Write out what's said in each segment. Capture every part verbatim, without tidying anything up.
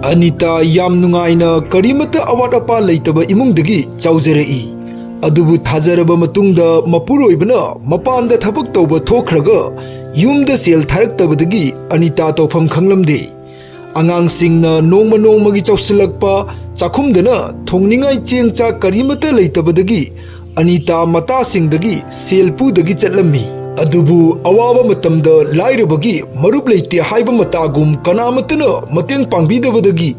ꯑꯅꯤꯇꯥ ꯌꯥꯝ ꯅꯨꯡꯉꯥꯏꯅ ꯀꯔꯤꯃꯠꯇ ꯑꯋꯥꯠ ꯑꯄꯥ ꯂꯩꯇꯕ ꯏꯃꯨꯡꯗꯒꯤ ꯆꯥꯎꯖꯔꯛꯏ꯫ ꯑꯗꯨꯕꯨ ꯊꯥꯖꯔꯕ ꯃꯇꯨꯡꯗ ꯃꯄꯨꯔꯣꯏꯕꯅ ꯃꯄꯥꯟꯗ ꯊꯕꯛ ꯇꯧꯕ ꯊꯣꯛꯈ꯭ꯔꯒ ꯌꯨꯝꯗ ꯁꯦꯜ ꯊꯥꯔꯛꯇꯕꯗꯒꯤ ꯑꯅꯤꯇꯥ ꯇꯧꯐꯝ ꯈꯪꯂꯝꯗꯦ꯫ ꯑꯉꯥꯡꯁꯤꯡꯅ ꯅꯣꯡꯃ ꯅꯣꯡꯃꯒꯤ ꯆꯥꯎꯁꯤꯜꯂꯛꯄ, ꯆꯥꯛꯈꯨꯝꯗꯅ ꯊꯣꯡꯅꯤꯡꯉꯥꯏ ꯆꯦꯡ ꯆꯥꯛ ꯀꯔꯤꯃꯠꯇ ꯂꯩꯇꯕꯗꯒꯤ ꯑꯅꯤꯇꯥ ꯃꯇꯥꯁꯤꯡꯗꯒꯤ ꯁꯦꯜ ꯄꯨꯗꯒꯤ ꯆꯠꯂꯝꯃꯤ꯫ ꯑꯗꯨꯕꯨ ꯑꯋꯥꯕ ꯃꯇꯝꯗ ꯂꯥꯏꯔꯕꯒꯤ ꯃꯔꯨꯞ ꯂꯩꯇꯦ ꯍꯥꯏꯕ ꯃꯇꯥꯒꯨꯝ ꯀꯅꯥꯃꯠꯇꯅ ꯃꯇꯦꯡ ꯄꯥꯡꯕꯤꯗꯕꯗꯒꯤ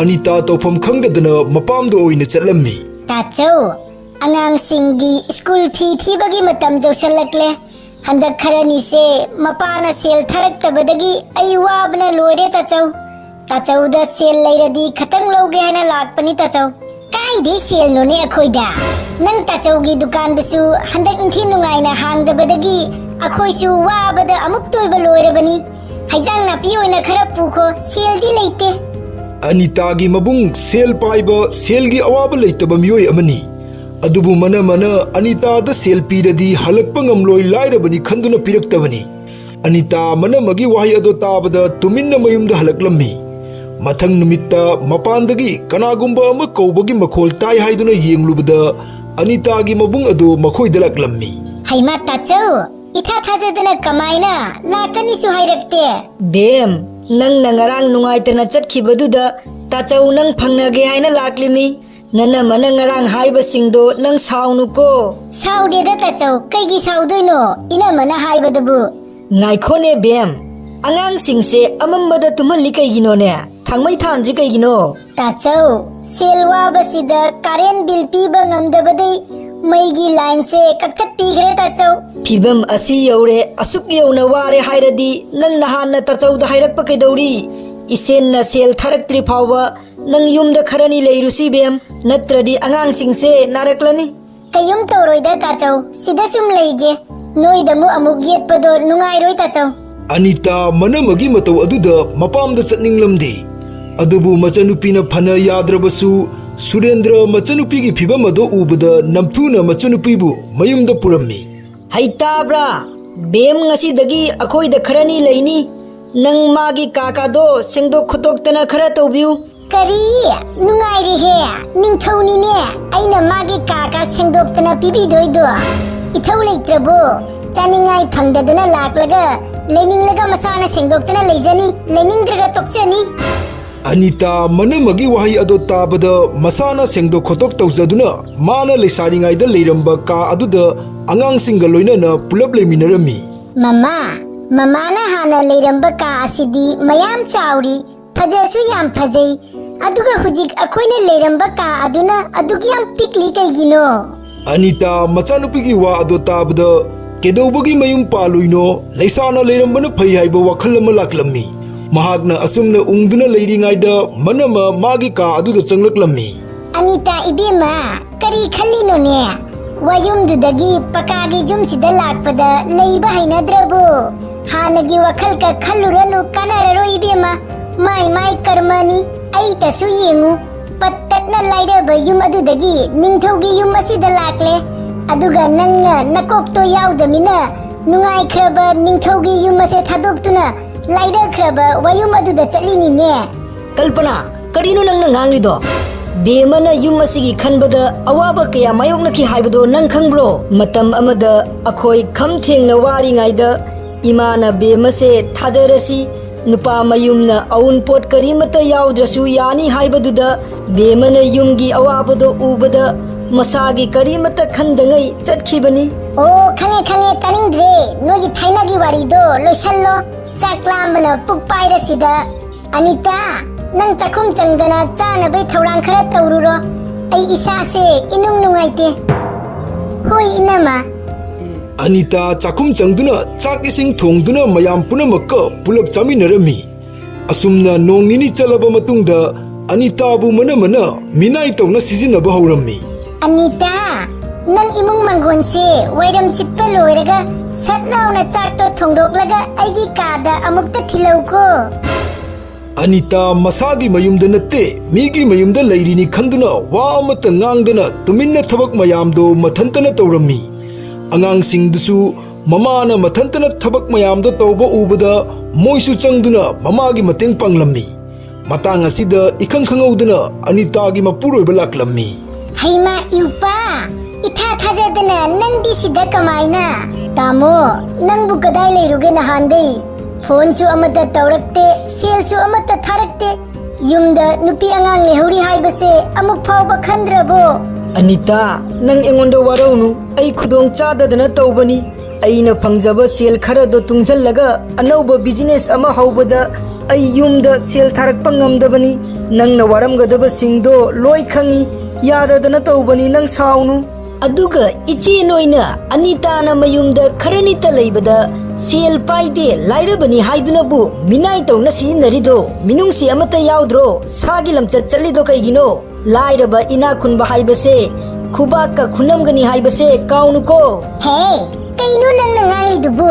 ꯑꯅꯤꯇꯥ ꯇꯧꯐꯝ ꯈꯪꯗꯗꯅ ꯃꯄꯥꯝꯗ ꯑꯣꯏꯅ ꯆꯠꯂꯝꯃꯤ꯫ ꯇꯥꯆꯧ, ꯑꯉꯥꯡꯁꯤꯡꯒꯤ ꯁ꯭ꯀꯨꯜ ꯐꯤ ꯊꯤꯕꯒꯤ ꯃꯇꯝ ꯌꯧꯁꯜꯂꯛꯂꯦ꯫ ꯍꯟꯗꯛ ꯈꯔꯅꯤꯁꯦ ꯃꯄꯥꯅ ꯁꯦꯜ ꯊꯥꯔꯛꯇꯕꯗꯒꯤ ꯑꯩ ꯋꯥꯕꯅ ꯂꯣꯏꯔꯦ ꯇꯥꯆꯧ꯫ ꯇꯥꯆꯧꯗ ꯁꯦꯜ ꯂꯩꯔꯗꯤ ꯈꯇꯪ ꯂꯧꯒꯦ ꯍꯥꯏꯅ ꯂꯥꯛꯄꯅꯤ ꯇꯥꯆꯧ꯫ ꯀꯥꯏꯗꯩ ꯁꯦꯜꯅꯣꯅꯦ ꯑꯩꯈꯣꯏꯗ? ꯅꯪ ꯇꯥꯆꯧꯒꯤ ꯗꯨꯀꯥꯟꯗꯨꯁꯨ ꯍꯟꯗꯛ ꯏꯟꯊꯤ ꯅꯨꯡꯉꯥꯏꯅ ꯍꯥꯡꯗꯕꯗꯒꯤ ꯑꯩꯈꯣꯏꯁꯨ ꯋꯥꯕꯗ ꯑꯃꯨꯛꯇ ꯑꯣꯏꯕ ꯂꯣꯏꯔꯕꯅꯤ꯫ ꯍꯩꯖꯥꯡ ꯅꯥꯄꯤ ꯑꯣꯏꯅ ꯈꯔ ꯄꯨꯈꯣ, ꯁꯦꯜꯗꯤ ꯂꯩꯇꯦ꯫ ꯑꯅꯤꯇꯥꯒꯤ ꯃꯕꯨꯡ ꯁꯦꯜ ꯄꯥꯏꯕ, ꯁꯦꯜꯒꯤ ꯑꯋꯥꯕ ꯂꯩꯇꯕ ꯃꯤꯑꯣꯏ ꯑꯃꯅꯤ꯫ ꯑꯗꯨꯕꯨ ꯃꯅꯃꯅ ꯑꯅꯤꯇꯥꯗ ꯁꯦꯜ ꯄꯤꯔꯗꯤ ꯍꯜꯂꯛꯄ ꯉꯝꯂꯣꯏ, ꯂꯥꯏꯔꯕꯅꯤ ꯈꯟꯗꯨꯅ ꯄꯤꯔꯛꯇꯕꯅꯤ꯫ ꯑꯅꯤꯇꯥ ꯃꯅꯃꯒꯤ ꯋꯥꯍꯩ ꯑꯗꯣ ꯇꯥꯕꯗ ꯇꯨꯃꯤꯟꯅ ꯃꯌꯨꯝꯗ ꯍꯜꯂꯛꯂꯝꯃꯤ꯫ ꯃꯊꯪ ꯅꯨꯃꯤꯠꯇ ꯃꯄꯥꯟꯗꯒꯤ ꯀꯅꯥꯒꯨꯝꯕ ꯑꯃ ꯀꯧꯕꯒꯤ ꯃꯈꯣꯜ ꯇꯥꯏ ꯍꯥꯏꯗꯨꯅ ꯌꯦꯡꯂꯨꯕꯗ ꯑꯅꯤꯇꯥꯒꯤ ꯃꯕꯨꯡ ꯑꯗꯨ ꯃꯈꯣꯏꯗ ꯂꯥꯛꯂꯝꯃꯤ꯫ ꯍꯩꯃꯥ ꯇꯥꯆꯧ, ꯏꯊꯥ ꯊꯥꯖꯗꯅ ꯀꯃꯥꯏꯅ ꯂꯥꯛꯀꯅꯤꯁꯨ ꯍꯥꯏꯔꯛꯇꯦ꯫ ꯕꯦꯝ, ꯅꯪꯅ ꯉꯔꯥꯡ ꯅꯨꯡꯉꯥꯏꯇꯅ ꯆꯠꯈꯤꯕꯗꯨꯗ ꯇꯥꯆꯧ ꯅꯪ ꯐꯪꯅꯒꯦ ꯍꯥꯏꯅ ꯂꯥꯛꯂꯤꯃꯤ꯫ ꯅꯅꯝꯃꯅ ꯉꯔꯥꯡ ꯍꯥꯏꯕꯁꯤꯡꯗꯣ ꯅꯪ ꯁꯥꯎꯅꯨꯀꯣ꯫ ꯁꯥꯎꯗꯦꯗ ꯇꯥꯆꯧ, ꯀꯩꯒꯤ ꯁꯥꯎꯗꯣꯏꯅꯣ? ꯏꯅꯝꯃꯅ ꯍꯥꯏꯕꯗꯨꯕꯨ꯫ ꯉꯥꯏꯈꯣꯅꯦ ꯕꯦꯝ, ꯑꯉꯥꯡꯁꯤꯡꯁꯦ ꯑꯃꯝꯕꯗ ꯇꯨꯝꯍꯜꯂꯤ ꯀꯩꯒꯤꯅꯣꯅꯦ? ꯊꯥꯡꯃꯩ ꯊꯥꯟꯗ꯭ꯔꯤ ꯀꯩꯒꯤꯅꯣ? ꯇꯥꯆꯧ, ꯁꯦꯜ ꯋꯥꯕꯁꯤꯗ ꯀꯥꯔꯦꯟ ꯕꯤꯜ ꯄꯤꯕ ꯉꯝꯗꯕꯗꯩ ꯃꯩꯒꯤ ꯂꯥꯏꯟꯁꯦ ꯀꯛꯊꯠꯄꯤꯈ꯭ꯔꯦ ꯇꯥꯆꯧ꯫ ꯐꯤꯕꯝ ꯑꯁꯤ ꯌꯧꯔꯦ, ꯑꯁꯨꯛ ꯌꯧꯅ ꯋꯥꯔꯦ ꯍꯥꯏꯔꯗꯤ ꯅꯪ ꯅꯍꯥꯟꯅ ꯇꯥꯆꯧꯗ ꯍꯥꯏꯔꯛꯄ ꯀꯩꯗꯧꯔꯤ? ꯏꯆꯦꯟꯅ ꯁꯦꯜ ꯊꯥꯔꯛꯇ꯭ꯔꯤ ꯐꯥꯎꯕ ꯅꯪ ꯌꯨꯝꯗ ꯈꯔꯅꯤ ꯂꯩꯔꯨꯁꯤ ꯕꯦꯝ, ꯅꯠꯇ꯭ꯔꯗꯤ ꯑꯉꯥꯡꯁꯤꯡꯁꯦ ꯅꯥꯔꯛꯂꯅꯤ꯫ ꯀꯩꯌꯨꯝ ꯇꯧꯔꯣꯏꯗ ꯇꯥꯆꯧ, ꯁꯤꯗ ꯁꯨꯝ ꯂꯩꯒꯦ꯫ ꯅꯣꯏꯗ ꯑꯃꯨꯛ ꯑꯃꯨꯛ ꯌꯦꯠꯄꯗꯣ ꯅꯨꯡꯉꯥꯏꯔꯣꯏ ꯇꯥꯆꯧ꯫ ꯑꯅꯤꯇꯥ ꯃꯅꯃꯒꯤ ꯃꯇꯧ ꯑꯗꯨꯗ ꯃꯄꯥꯝꯗ ꯆꯠꯅꯤꯡꯂꯝꯗꯦ꯫ ꯑꯗꯨꯕꯨ ꯃꯆꯟꯅꯨꯄꯤꯅ ꯐꯅ ꯌꯥꯗ꯭ꯔꯕꯁꯨ ꯁꯨꯔꯦꯟꯗ꯭ꯔ ꯃꯆꯟꯅꯨꯄꯤꯒꯤ ꯐꯤꯕꯝ ꯑꯗꯨ ꯎꯕꯗ ꯅꯝꯊꯨꯅ ꯃꯆꯟꯅꯨꯄꯤꯕꯨ ꯃꯌꯨꯝꯗ ꯄꯨꯔꯝꯃꯤ꯫ ꯍꯩ ꯇꯥꯕ꯭ꯔꯥ? ꯕꯦꯝ ꯉꯁꯤꯗꯒꯤ ꯑꯩꯈꯣꯏꯗ ꯈꯔꯅꯤ ꯂꯩꯅꯤ꯫ ꯅꯪ ꯃꯥꯒꯤ ꯀꯥ ꯀꯥꯗꯣ ꯁꯦꯡꯗꯣꯛ ꯈꯣꯠꯇꯣꯛꯇꯅ ꯈꯔ ꯇꯧꯕꯤꯌꯨ꯫ ꯀꯔꯤ? ꯅꯨꯡꯉꯥꯏꯔꯦꯍꯦ, ꯅꯤꯡꯊꯧꯅꯤꯅꯦ ꯑꯩꯅ ꯃꯥꯒꯤ ꯀꯥ ꯀꯥ ꯁꯦꯡꯗꯣꯛꯇꯅ ꯄꯤꯕꯤꯗꯣꯏꯗꯣ꯫ ꯏꯊꯧ ꯂꯩꯇ꯭ꯔꯕꯣ? ꯆꯥꯅꯤꯡꯉꯥꯏ ꯐꯪꯗꯗꯅ ꯂꯥꯛꯂꯒ ꯂꯩꯅꯤꯡꯂꯒ ꯃꯁꯥꯅ ꯁꯦꯡꯗꯣꯛꯇꯅ ꯂꯩꯖꯅꯤ, ꯂꯩꯅꯤꯡꯗ꯭ꯔꯒ ꯇꯣꯛꯆꯅꯤ꯫ ꯑꯅꯤꯇꯥ ꯃꯅꯝꯃꯒꯤ ꯋꯥꯍꯩ ꯑꯗꯣ ꯇꯥꯕꯗ ꯃꯁꯥꯅ ꯁꯦꯡꯗꯣꯛ ꯈꯣꯠꯇꯣꯛ ꯇꯧꯖꯗꯨꯅ ꯃꯥꯅ ꯂꯩꯁꯥꯔꯤꯉꯩꯗ ꯂꯩꯔꯝꯕ ꯀꯥ ꯑꯗꯨꯗ ꯑꯉꯥꯡꯁꯤꯡꯒ ꯂꯣꯏꯅꯅ ꯄꯨꯂꯞ ꯂꯩꯃꯤꯟꯅꯔꯝꯃꯤ꯫ ꯃꯃꯥ, ꯃꯃꯥꯅ ꯍꯥꯟꯅ ꯂꯩꯔꯝꯕ ꯀꯥ ꯑꯁꯤꯗꯤ ꯃꯌꯥꯝ ꯆꯥꯎꯔꯤ, ꯐꯖꯁꯨ ꯌꯥꯝ ꯐꯖꯩ꯫ ꯑꯗꯨꯒ ꯍꯧꯖꯤꯛ ꯑꯩꯈꯣꯏꯅ ꯂꯩꯔꯝꯕ ꯀꯥ ꯑꯗꯨꯅ ꯑꯗꯨꯛ ꯌꯥꯝ ꯄꯤꯛꯂꯤ ꯀꯩꯒꯤꯅꯣ? ꯑꯅꯤꯇꯥ ꯃꯆꯥꯅꯨꯄꯤꯒꯤ ꯋꯥ ꯑꯗꯣ ꯇꯥꯕꯗ ꯀꯩꯗꯧꯕꯒꯤ ꯃꯌꯨꯝ ꯄꯥꯜꯂꯨꯏꯅꯣ? ꯂꯩꯁꯥꯅ ꯂꯩꯔꯝꯕꯅ ꯐꯩ ꯍꯥꯏꯕ ꯋꯥꯈꯜ ꯑꯃ ꯂꯥꯛꯂꯝꯃꯤ꯫ ꯃꯍꯥꯛꯅ ꯑꯁꯨꯝꯅ ꯎꯪꯗꯨꯅ ꯂꯩꯔꯤꯉꯩꯗ ꯃꯅꯝꯃ ꯃꯥꯒꯤ ꯀꯥ ꯑꯗꯨꯗ ꯆꯪꯂꯛꯂꯝꯃꯤ꯫ ꯑꯅꯤꯇꯥ ꯏꯕꯦꯝꯃ, ꯀꯔꯤ ꯈꯜꯂꯤꯅꯣꯅꯦ? ꯋꯥꯌꯨꯝꯗꯨꯗꯒꯤ ꯄꯀꯥꯒꯤ ꯌꯨꯝꯁꯤꯗ ꯂꯥꯛꯄꯗ ꯂꯩꯕ ꯍꯩꯅꯗ꯭ꯔꯕꯣ? ꯍꯥꯟꯅꯒꯤ ꯋꯥꯈꯜꯒ ꯈꯜꯂꯨꯔꯅꯨ, ꯀꯥꯟꯅꯔꯔꯣꯏ ꯏꯕꯦꯝꯃ꯫ ꯃꯥꯏ ꯃꯥꯏ ꯀꯔꯃꯅꯤ꯫ ꯑꯩꯇꯁꯨ ꯌꯦꯡꯉꯨ, ꯄꯠ ꯇꯠꯅ ꯂꯥꯏꯔꯕ ꯌꯨꯝ ꯑꯗꯨꯗꯒꯤ ꯅꯤꯡꯊꯧꯒꯤ ꯌꯨꯝ ꯑꯁꯤꯗ ꯂꯥꯛꯂꯦ꯫ ꯑꯗꯨꯒ ꯅꯪꯅ ꯅꯀꯣꯛꯇꯣ ꯌꯥꯎꯗꯃꯤꯅ ꯅꯨꯡꯉꯥꯏꯈ꯭ꯔꯕ ꯅꯤꯡꯊꯧꯒꯤ ꯌꯨꯝ ꯑꯁꯦ ꯊꯥꯗꯣꯛꯇꯨꯅ ꯂꯥꯏꯔꯈ꯭ꯔꯕ ꯋꯥꯌꯨꯝ ꯑꯗꯨꯗ ꯆꯠꯂꯤꯅꯤꯅꯦ꯫ ꯀꯜꯄꯅꯥ, ꯀꯔꯤꯅꯣ ꯅꯪꯅ ꯉꯥꯡꯂꯤꯗꯣ? ꯕꯦꯝꯃꯅ ꯌꯨꯝ ꯑꯁꯤꯒꯤ ꯈꯟꯕꯗ ꯑꯋꯥꯕ ꯀꯌꯥ ꯃꯥꯌꯣꯛꯅꯈꯤ ꯍꯥꯏꯕꯗꯣ ꯅꯪ ꯈꯪꯕ꯭ꯔꯣ? ꯃꯇꯝ ꯑꯃꯗ ꯑꯩꯈꯣꯏ ꯈꯝ ꯊꯦꯡꯅ ꯋꯥꯔꯤꯉꯩꯗ ꯏꯃꯥꯅ ꯕꯦꯝꯃꯁꯦ ꯊꯥꯖꯔꯁꯤ, ꯅꯨꯄꯥ ꯃꯌꯨꯝꯅ ꯑꯎꯟꯄꯣꯠ ꯀꯔꯤꯃꯠꯇ ꯌꯥꯎꯗ꯭ꯔꯁꯨ ꯌꯥꯅꯤ ꯍꯥꯏꯕꯗꯨꯗ ꯕꯦꯝꯃꯅ ꯌꯨꯝꯒꯤ ꯑꯋꯥꯕꯗꯣ ꯎꯕꯗ ꯃꯁꯥꯒꯤ ꯀꯔꯤꯃꯠꯇ ꯈꯟꯗꯉꯩ ꯆꯠꯈꯤꯕꯅꯤ꯫ ꯑꯣ, ꯈꯪꯉꯦ, ꯈꯪꯉꯦ, ꯇꯥꯅꯤꯡꯗ꯭ꯔꯦ꯫ ꯅꯣꯏꯒꯤ ꯊꯥꯏꯅꯒꯤ ꯋꯥꯔꯤꯗꯣ ꯂꯣꯏꯁꯜꯂꯣ꯫ ꯆꯥꯛ ꯂꯥꯝꯕꯅ ꯄꯨꯛ ꯄꯥꯏꯔꯁꯤꯗ꯫ ꯑꯅꯤꯇꯥ, ꯅꯪ ꯆꯥꯛꯈꯨꯝ ꯆꯪꯗꯅ ꯆꯥꯅꯕꯩ ꯊꯧꯔꯥꯡ ꯈꯔ ꯇꯧꯔꯨꯔꯣ꯫ ꯑꯩ ꯏꯁꯥꯁꯦ ꯏꯅꯨꯡ ꯅꯨꯡꯉꯥꯏꯇꯦ꯫ ꯍꯣꯏ, ꯏꯅꯝꯃ꯫ ꯑꯅꯤꯇꯥ ꯆꯥꯛꯈꯨꯝ ꯆꯪꯗꯨꯅ ꯆꯥꯛ ꯏꯁꯤꯡ ꯊꯣꯡꯗꯨꯅ ꯃꯌꯥꯝ ꯄꯨꯝꯅꯃꯛꯀ ꯄꯨꯂꯞ ꯆꯥꯃꯤꯟꯅꯔꯝꯃꯤ꯫ ꯑꯁꯨꯝꯅ ꯅꯣꯡ ꯅꯤꯅꯤ ꯆꯠꯂꯕ ꯃꯇꯨꯡꯗ ꯑꯅꯤꯇꯥꯕꯨ ꯃꯅꯝꯃꯅ ꯃꯤꯅꯥꯏ ꯇꯧꯅ ꯁꯤꯖꯤꯟꯅꯕ ꯍꯧꯔꯝꯃꯤ꯫ ꯑꯅꯤꯇꯥ, ꯅꯪ ꯏꯃꯨꯡ ꯃꯪꯒꯣꯟꯁꯦ ꯋꯥꯏꯔꯝ ꯁꯤꯠꯄ ꯂꯣꯏꯔꯒ ꯁꯠ ꯂꯥꯎꯅ ꯆꯥꯛꯇꯣ ꯊꯣꯡꯗꯣꯛꯂꯒ ꯑꯩꯒꯤ ꯀꯥꯗ ꯑꯃꯨꯛꯇ ꯊꯤꯜꯂꯧꯀꯣ꯫ ꯑꯅꯤꯇꯥ ꯃꯁꯥꯒꯤ ꯃꯌꯨꯝꯗ ꯅꯠꯇꯦ, ꯃꯤꯒꯤ ꯃꯌꯨꯝꯗ ꯂꯩꯔꯤꯅꯤ ꯈꯟꯗꯨꯅ ꯋꯥ ꯑꯃꯠꯇ ꯉꯥꯡꯗꯅ ꯇꯨꯃꯤꯟꯅ ꯊꯕꯛ ꯃꯌꯥꯝꯗꯣ ꯃꯊꯟꯇꯅ ꯇꯧꯔꯝꯃꯤ꯫ ꯑꯉꯥꯡꯁꯤꯡꯗꯨꯁꯨ ꯃꯃꯥꯅ ꯃꯊꯟꯇꯅ ꯊꯕꯛ ꯃꯌꯥꯝꯗꯣ ꯇꯧꯕ ꯎꯕꯗ ꯃꯣꯏꯁꯨ ꯆꯪꯗꯨꯅ ꯃꯃꯥꯒꯤ ꯃꯇꯦꯡ ꯄꯥꯡꯂꯝꯃꯤ꯫ ꯃꯇꯥꯡ ꯑꯁꯤꯗ ꯏꯈꯪ ꯈꯪꯍꯧꯗꯅ ꯑꯅꯤꯇꯥꯒꯤ ꯃꯄꯨꯔꯣꯏꯕ ꯂꯥꯛꯂꯝꯃꯤ꯫ ꯍꯩꯃꯥ, ꯏꯎꯄꯥ, ꯏꯊꯥ ꯊꯥꯖꯗꯅ ꯅꯪꯗꯤ ꯁꯤꯗ ꯀꯃꯥꯏꯅ? ꯇꯥꯃꯣ, ꯅꯪꯕꯨ ꯀꯗꯥꯏ ꯂꯩꯔꯨꯒꯦ ꯅꯍꯥꯟꯗꯩ? ꯐꯣꯟꯁꯨ ꯑꯃꯠꯇ ꯇꯧꯔꯛꯇꯦ, ꯁꯦꯜꯁꯨ ꯑꯃꯠꯇ ꯊꯥꯔꯛꯇꯦ꯫ ꯌꯨꯝꯗ ꯅꯨꯄꯤ ꯑꯉꯥꯡ ꯂꯩꯍꯧꯔꯤ ꯍꯥꯏꯕꯁꯦ ꯑꯃꯨꯛ ꯐꯥꯎꯕ ꯈꯟꯗ꯭ꯔꯕꯣ? ꯑꯅꯤꯇꯥ, ꯅꯪ ꯑꯩꯉꯣꯟꯗ ꯋꯥꯔꯧꯅꯨ꯫ ꯑꯩ ꯈꯨꯗꯣꯡ ꯆꯥꯗꯗꯅ ꯇꯧꯕꯅꯤ꯫ ꯑꯩꯅ ꯐꯪꯖꯕ ꯁꯦꯜ ꯈꯔꯗꯣ ꯇꯨꯡꯁꯜꯂꯒ ꯑꯅꯧꯕ ꯕꯤꯖꯤꯅꯦꯁ ꯑꯃ ꯍꯧꯕꯗ ꯑꯩ ꯌꯨꯝꯗ ꯁꯦꯜ ꯊꯥꯔꯛꯄ ꯉꯝꯗꯕꯅꯤ꯫ ꯅꯪꯅ ꯋꯥꯔꯝꯒꯗꯕꯁꯤꯡꯗꯣ ꯂꯣꯏ ꯈꯪꯏ꯫ ꯌꯥꯗꯗꯅ ꯇꯧꯕꯅꯤ, ꯅꯪ ꯁꯥꯎꯅꯨ꯫ ꯑꯗꯨꯒ ꯏꯆꯦ ꯅꯣꯏꯅ ꯑꯅꯤꯇꯥꯅ ꯃꯌꯨꯝꯗ ꯈꯔꯅꯤꯇ ꯂꯩꯕꯗ ꯁꯦꯜ ꯄꯥꯏꯗꯦ, ꯂꯥꯏꯔꯕꯅꯤ ꯍꯥꯏꯗꯨꯅꯕꯨ ꯃꯤꯅꯥꯏ ꯇꯧꯅ ꯁꯤꯖꯤꯟꯅꯔꯤꯗꯣ ꯃꯤꯅꯨꯡꯁꯤ ꯑꯃꯠꯇ ꯌꯥꯎꯗ꯭ꯔꯣ? ꯁꯥꯒꯤ ꯂꯝꯆꯠ ꯆꯠꯂꯤꯗꯣ ꯀꯩꯒꯤꯅꯣ? ꯂꯥꯏꯔꯕ ꯏꯅꯥꯛ ꯈꯨꯟꯕ ꯍꯥꯏꯕꯁꯦ ꯈꯨꯕꯥꯛꯀ ꯈꯨꯅꯝꯒꯅꯤ ꯍꯥꯏꯕꯁꯦ ꯀꯥꯎꯅꯨꯀꯣ꯫ ꯍꯦ, ꯀꯩꯅꯣ ꯅꯪꯅ ꯉꯥꯡꯂꯤꯗꯨꯕꯨ?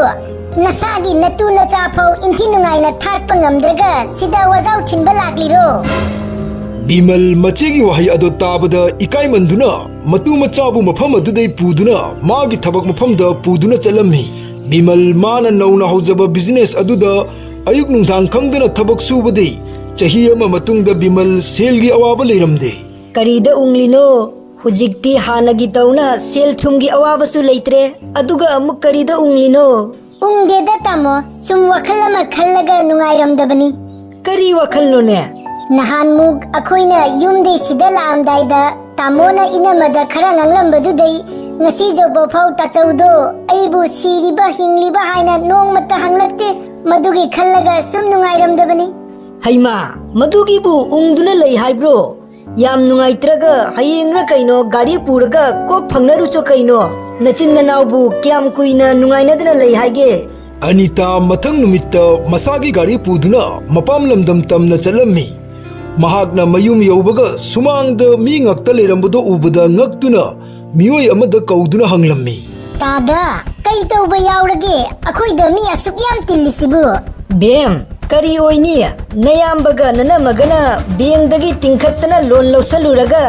ꯅꯁꯥꯒꯤ ꯅꯇꯨ ꯅꯆꯥ ꯐꯥꯎ ꯏꯟꯊꯤ ꯅꯨꯡꯉꯥꯏꯅ ꯊꯥꯛꯄ ꯉꯝꯗ꯭ꯔꯒ ꯁꯤꯗ ꯋꯥꯖꯥꯎ ꯊꯤꯟꯕ ꯂꯥꯛꯂꯤꯔꯣ? ꯕꯤꯃꯜ ꯃꯆꯦꯒꯤ ꯋꯥꯍꯩ ꯑꯗꯣ ꯇꯥꯕꯗ ꯏꯀꯥꯏꯃꯟꯗꯨꯅ ꯃꯇꯨ ꯃꯆꯥꯕꯨ ꯃꯐꯝ ꯑꯗꯨꯗꯩ ꯄꯨꯗꯨꯅ ꯃꯥꯒꯤ ꯊꯕꯛ ꯃꯐꯝꯗ ꯄꯨꯗꯨꯅ ꯆꯠꯂꯝꯃꯤ꯫ ꯕꯤꯃꯜ ꯃꯥꯅ ꯅꯧꯅ ꯍꯧꯖꯕ ꯕꯤꯖꯤꯅꯦꯁ ꯑꯗꯨꯗ ꯑꯌꯨꯛ ꯅꯨꯡꯗꯥꯡ ꯈꯪꯗꯅ ꯊꯕꯛ ꯁꯨꯕꯗꯤ ꯆꯍꯤ ꯑꯃ ꯃꯇꯨꯡꯗ ꯕꯤꯃꯜ ꯁꯦꯜꯒꯤ ꯑꯋꯥꯕ ꯂꯩꯔꯝꯗꯦ꯫ ꯀꯔꯤꯗ ꯎꯪꯂꯤꯅꯣ? ꯍꯧꯖꯤꯛꯇꯤ ꯍꯥꯟꯅꯒꯤ ꯇꯧꯅ ꯁꯦꯜ ꯊꯨꯝꯒꯤ ꯑꯋꯥꯕꯁꯨ ꯂꯩꯇ꯭ꯔꯦ, ꯑꯗꯨꯒ ꯑꯃꯨꯛ ꯀꯔꯤꯗ ꯎꯪꯂꯤꯅꯣ? ꯎꯪꯗꯦꯗ ꯇꯥꯃꯣ, ꯁꯨꯝ ꯋꯥꯈꯜ ꯑꯃ ꯈꯜꯂꯒ ꯅꯨꯡꯉꯥꯏꯔꯝꯗꯕꯅꯤ꯫ ꯀꯔꯤ ꯋꯥꯈꯜꯅꯣꯅꯦ? ꯅꯍꯥꯟꯃꯨꯛ ꯑꯩꯈꯣꯏꯅ ꯌꯨꯝꯗꯩ ꯁꯤꯗ ꯂꯥꯛꯑꯝꯗꯥꯏꯗ ꯇꯥꯃꯣꯅ ꯏꯅꯝꯃꯗ ꯈꯔ ꯉꯥꯡꯂꯝꯕꯗꯨꯗꯩ ꯉꯁꯤ ꯌꯧꯕ ꯐꯥꯎ ꯇꯥꯆꯧꯗꯣ ꯑꯩꯕꯨ ꯁꯤꯔꯤꯕ ꯍꯤꯡꯂꯤꯕ ꯍꯥꯏꯅ ꯅꯣꯡꯃꯇ ꯍꯪꯂꯛꯇꯦ꯫ ꯃꯗꯨꯒꯤ ꯈꯜꯂꯒ ꯁꯨꯝ ꯅꯨꯡꯉꯥꯏꯔꯝꯗꯕꯅꯤ꯫ ꯍꯩꯃꯥ, ꯃꯗꯨꯒꯤꯕꯨ ꯎꯪꯗꯨꯅ ꯂꯩ ꯍꯥꯏꯕ꯭ꯔꯣ? ꯌꯥꯝ ꯅꯨꯡꯉꯥꯏꯇ꯭ꯔꯒ ꯍꯌꯦꯡꯔ ꯀꯩꯅꯣ ꯒꯥꯔꯤ ꯄꯨꯔꯒ ꯀꯣꯛ ꯐꯪꯅꯔꯨꯆꯣ ꯀꯩꯅꯣ꯫ ꯅꯆꯤꯟ ꯅꯅꯥꯎꯕꯨ ꯀꯌꯥꯝ ꯀꯨꯏꯅ ꯅꯨꯡꯉꯥꯏꯅꯗꯅ ꯂꯩ ꯍꯥꯏꯒꯦ? ꯑꯅꯤꯇꯥ ꯃꯊꯪ ꯅꯨꯃꯤꯠꯇ ꯃꯁꯥꯒꯤ ꯒꯥꯔꯤ ꯄꯨꯗꯨꯅ ꯃꯄꯥꯝ ꯂꯝꯗꯝ ꯇꯝꯅ ꯆꯠꯂꯝꯃꯤ꯫ ꯃꯍꯥꯛꯅ ꯃꯌꯨꯝ ꯌꯧꯕꯒ ꯁꯨꯃꯥꯡꯗ ꯃꯤ ꯉꯥꯛꯇ ꯂꯩꯔꯝꯕꯗꯣ ꯎꯕꯗ ꯉꯛꯇꯨꯅ ꯃꯤꯑꯣꯏ ꯑꯃꯗ ꯀꯧꯗꯨꯅ ꯍꯪꯂꯝꯃꯤ꯫ ꯇꯥꯗ, ꯀꯩ ꯇꯧꯕ ꯌꯥꯎꯔꯒꯦ? ꯑꯩꯈꯣꯏꯗ ꯃꯤ ꯑꯁꯨꯛ ꯌꯥꯝ ꯇꯤꯜꯂꯤꯁꯤꯕꯨ? ꯕꯦꯝ, ꯀꯔꯤ ꯑꯣꯏꯅꯤ? ꯅꯌꯥꯝꯕꯒ ꯅꯅꯝꯃꯒꯅ ꯕꯦꯡꯗꯒꯤ ꯇꯤꯡꯈꯠꯇꯅ ꯂꯣꯟ ꯂꯧꯁꯜꯂꯨꯔꯒ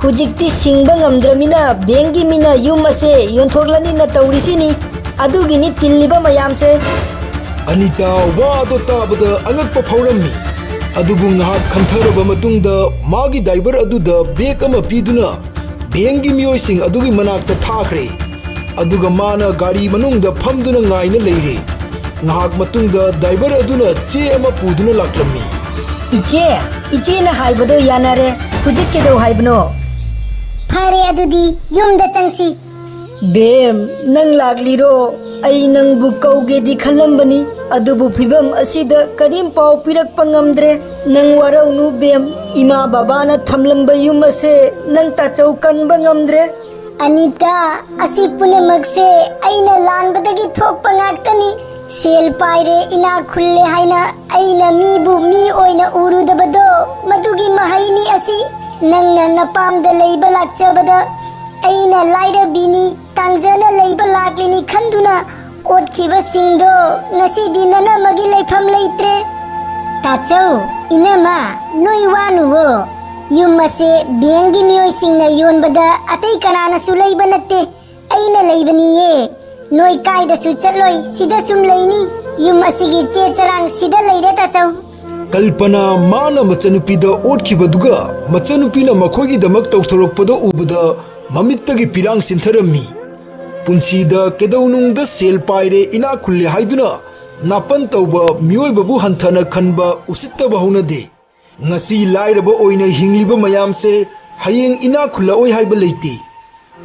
ꯍꯧꯖꯤꯛꯇꯤ ꯁꯤꯡꯕ ꯉꯝꯗ꯭ꯔꯃꯤꯅ ꯕꯦꯡꯒꯤ ꯃꯤꯅ ꯌꯨꯝ ꯑꯁꯦ ꯌꯣꯟꯊꯣꯛꯂꯅꯤꯅ ꯇꯧꯔꯤꯁꯤꯅꯤ꯫ ꯑꯗꯨꯒꯤꯅꯤ ꯇꯤꯜꯂꯤꯕ ꯃꯌꯥꯝꯁꯦ꯫ ꯑꯅꯤꯇꯥ ꯋꯥ ꯑꯗꯨ ꯇꯥꯕꯗ ꯑꯉꯛꯄ ꯐꯥꯎꯔꯝꯃꯤ꯫ ꯑꯗꯨꯕꯨ ꯉꯥꯏꯍꯥꯛ ꯈꯟꯊꯔꯕ ꯃꯇꯨꯡꯗ ꯃꯥꯒꯤ ꯗ꯭ꯔꯥꯏꯚꯔ ꯑꯗꯨꯗ ꯕꯦꯒ ꯑꯃ ꯄꯤꯗꯨꯅ ꯕꯦꯡꯒꯤ ꯃꯤꯑꯣꯏꯁꯤꯡ ꯑꯗꯨꯒꯤ ꯃꯅꯥꯛꯇ ꯊꯥꯈ꯭ꯔꯦ꯫ ꯑꯗꯨꯒ ꯃꯥꯅ ꯒꯥꯔꯤ ꯃꯅꯨꯡꯗ ꯐꯝꯗꯨꯅ ꯉꯥꯏꯅ ꯂꯩꯔꯦ꯫ ꯉꯥꯏꯍꯥꯛ ꯃꯇꯨꯡꯗ ꯗ꯭ꯔꯥꯏꯚꯔ ꯑꯗꯨꯅ ꯆꯦ ꯑꯃ ꯄꯨꯗꯨꯅ ꯂꯥꯛꯂꯝꯃꯤ꯫ "ꯏꯆꯦ, ꯏꯆꯦꯅ ꯍꯥꯏꯕꯗꯣ ꯌꯥꯅꯔꯦ꯫ ꯍꯧꯖꯤꯛ ꯀꯩꯗꯧ ꯍꯥꯏꯕꯅꯣ?" "ꯐꯔꯦ, ꯑꯗꯨꯗꯤ ꯌꯨꯝꯗ ꯆꯪꯁꯤ꯫" "ꯕꯦꯝ, ꯅꯪ ꯂꯥꯛꯂꯤꯔꯣ? ꯑꯩ ꯅꯪꯕꯨ ꯀꯧꯒꯦꯗꯤ ꯈꯜꯂꯝꯕꯅꯤ, ꯑꯗꯨꯕꯨ ꯐꯤꯕꯝ ꯑꯁꯤꯗ ꯀꯔꯤꯝ ꯄꯥꯎ ꯄꯤꯔꯛꯄ ꯉꯝꯗ꯭ꯔꯦ꯫ ꯅꯪ ꯋꯥꯔꯧꯅꯨ ꯕꯦꯝ, ꯏꯃꯥ ꯕꯕꯥꯅ ꯊꯝꯂꯝꯕ ꯌꯨꯝ ꯑꯁꯦ ꯅꯪ ꯇꯥꯆꯧ ꯀꯟꯕ ꯉꯝꯗ꯭ꯔꯦ꯫" "ꯑꯅꯤꯇꯥ, ꯑꯁꯤ ꯄꯨꯝꯅꯃꯛꯁꯦ ꯑꯩꯅ ꯂꯥꯟꯕꯗꯒꯤ ꯊꯣꯛꯄ ꯉꯥꯛꯇꯅꯤ꯫ ꯁꯦꯜ ꯄꯥꯏꯔꯦ, ꯏꯅꯥꯛ ꯈꯨꯜꯂꯦ ꯍꯥꯏꯅ ꯑꯩꯅ ꯃꯤꯕꯨ ꯃꯤ ꯑꯣꯏꯅ ꯎꯔꯨꯗꯕꯗꯣ, ꯃꯗꯨꯒꯤ ꯃꯍꯩꯅꯤ ꯑꯁꯤ꯫ ꯅꯪꯅ ꯅꯄꯥꯝꯗ ꯂꯩꯕ ꯂꯥꯛꯆꯕꯗ ꯑꯩꯅ ꯂꯥꯏꯔꯕꯤꯅꯤ, ꯇꯥꯡꯖꯅ ꯂꯩꯕ ꯂꯥꯛꯂꯤꯅꯤ ꯈꯟꯗꯨꯅ ꯑꯣꯠꯈꯤꯕꯁꯤꯡꯗꯣ ꯉꯁꯤꯗꯤ ꯅꯅꯝꯃꯒꯤ ꯂꯩꯐꯝ ꯂꯩꯇ꯭ꯔꯦ꯫" "ꯇꯥꯆꯧ, ꯏꯅꯝꯃ, ꯅꯣꯏ ꯋꯥꯅꯨꯋꯣ꯫ ꯌꯨꯝ ꯑꯁꯦ ꯕꯦꯡꯒꯤ ꯃꯤꯑꯣꯏꯁꯤꯡꯅ ꯌꯣꯟꯕꯗ ꯑꯇꯩ ꯀꯅꯥꯅꯁꯨ ꯂꯩꯕ ꯅꯠꯇꯦ꯫ ꯑꯩꯅ ꯂꯩꯕꯅꯤꯌꯦ꯫ ꯅꯣꯏ ꯀꯥꯏꯗꯁꯨ ꯆꯠꯂꯣꯏ, ꯁꯤꯗ ꯁꯨꯝ ꯂꯩꯅꯤ꯫ ꯌꯨꯝ ꯑꯁꯤꯒꯤ ꯆꯦ ꯆꯔꯥꯡ ꯁꯤꯗ ꯂꯩꯔꯦ, ꯇꯥꯆꯧ꯫" ꯀꯜꯄꯅꯥ ꯃꯥꯅ ꯃꯆꯟꯅꯨꯄꯤꯗ ꯑꯣꯠꯈꯤꯕꯗꯨꯒ ꯃꯆꯟꯅꯨꯄꯤꯅ ꯃꯈꯣꯏꯒꯤꯗꯃꯛ ꯇꯧꯊꯣꯔꯛꯄꯗ ꯎꯕꯗ ꯃꯃꯤꯠꯇꯒꯤ ꯄꯤꯔꯥꯡ ꯆꯤꯟꯊꯔꯝꯃꯤ꯫ ꯄꯨꯟꯁꯤꯗ ꯀꯩꯗꯧꯅꯨꯡꯗ ꯁꯦꯜ ꯄꯥꯏꯔꯦ, ꯏꯅꯥꯛ ꯈꯨꯜꯂꯦ ꯍꯥꯏꯗꯨꯅ ꯅꯥꯄꯟ ꯇꯧꯕ ꯃꯤꯑꯣꯏꯕꯕꯨ ꯍꯟꯊꯅ ꯈꯟꯕ, ꯎꯁꯤꯠꯇꯕ ꯍꯧꯅꯗꯦ꯫ ꯉꯁꯤ ꯂꯥꯏꯔꯕ ꯑꯣꯏꯅ ꯍꯤꯡꯂꯤꯕ ꯃꯌꯥꯝꯁꯦ ꯍꯌꯦꯡ ꯏꯅꯥꯛ ꯈꯨꯜꯂꯛꯑꯣꯏ ꯍꯥꯏꯕ ꯂꯩꯇꯦ꯫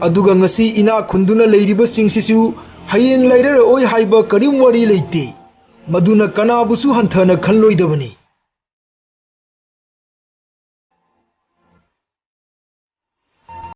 ꯑꯗꯨꯒ ꯉꯁꯤ ꯏꯅꯥꯛ ꯈꯨꯟꯗꯨꯅ ꯂꯩꯔꯤꯕꯁꯤꯡꯁꯤꯁꯨ ꯍꯌꯦꯡ ꯂꯩꯔꯔꯛꯑꯣꯏ ꯍꯥꯏꯕ ꯀꯔꯤꯝ ꯋꯥꯔꯤ ꯂꯩꯇꯦ꯫ ꯃꯗꯨꯅ ꯀꯅꯥꯕꯨꯁꯨ ꯍꯟꯊꯅ ꯈꯜꯂꯣꯏꯗꯕꯅꯤ꯫